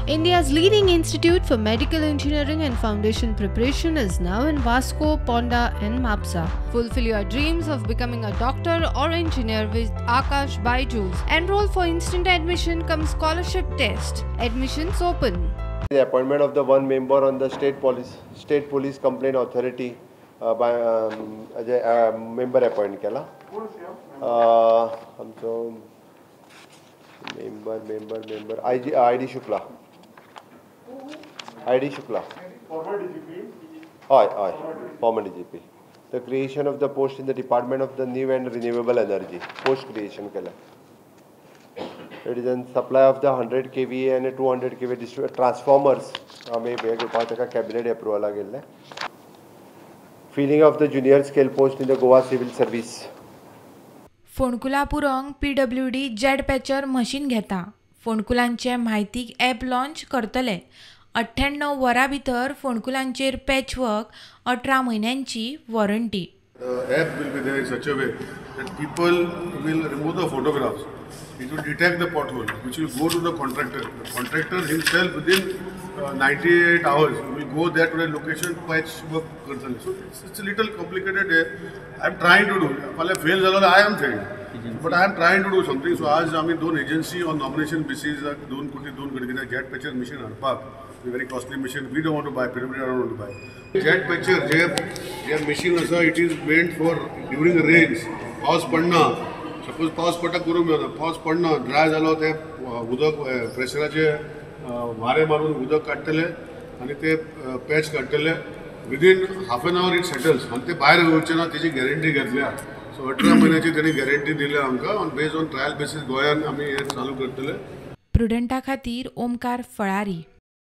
India's leading institute for medical engineering and foundation preparation is now in Vasco, Ponda and Mapsa. Fulfill your dreams of becoming a doctor or engineer with Aakash Byju's. Enroll for instant admission cum scholarship test. Admissions open. The appointment of the one member on the State Police Complaint Authority by as a member appoint केला आमचो member I G I D Shukla, I D Shukla. हय हय, former DGP. The creation of the post in the Department of the New and Renewable Energy, post creation केलें. It is an supply of the 100 kVA and 200 kVA transformers आमी हे घेवपाक ताका cabinet एप्रुवला गेल्लें. Filling of the junior scale post in the Goa Civil Service. फोंडकुलां पुरोवंक PWD jet patcher machine घेता. फोंडकुलांचे म्हायतीक ॲप लॉन्च करतले. 98 वरां भितर फोंडकुलांचेर पॅचवर्क, 18 म्हयन्यांची warranty. The app will be there in such a way that people will remove the photographs. It will detect the pothole, which will go to the contractor. The contractor himself within 98 hours will go there to the location, patch work करतले. So it's a little complicated. I am trying to do. फाल्यां fail जालो, I am failed. But I am trying to do something. So आज आमी दोन agency on nomination basis 2 कोटी 2 कोटी कित्याक jet patcher machine हाडपाक very costly machine. We don't want to buy, PWD don't want to buy. Jet patcher J J machine आसा, it is meant for during rains. पावस पडना, suppose पावस पडटा करूंक मेळना, पावस पडना, ड्राय जालो, ते उदक प्रेशराचे वारें मारून उदक काडटले आनी ते पॅच काडटले. Within half an hour it settles आनी ते भायर वचचे ना तेजी गॅरंटी घेतल्या. सो 18 म्हयन्याची तेणी गॅरंटी दिल्या आमकां. Based on trial basis गोंयान आमी हें चालू करतले. प्रुडंटा खातीर ओमकार फळारी.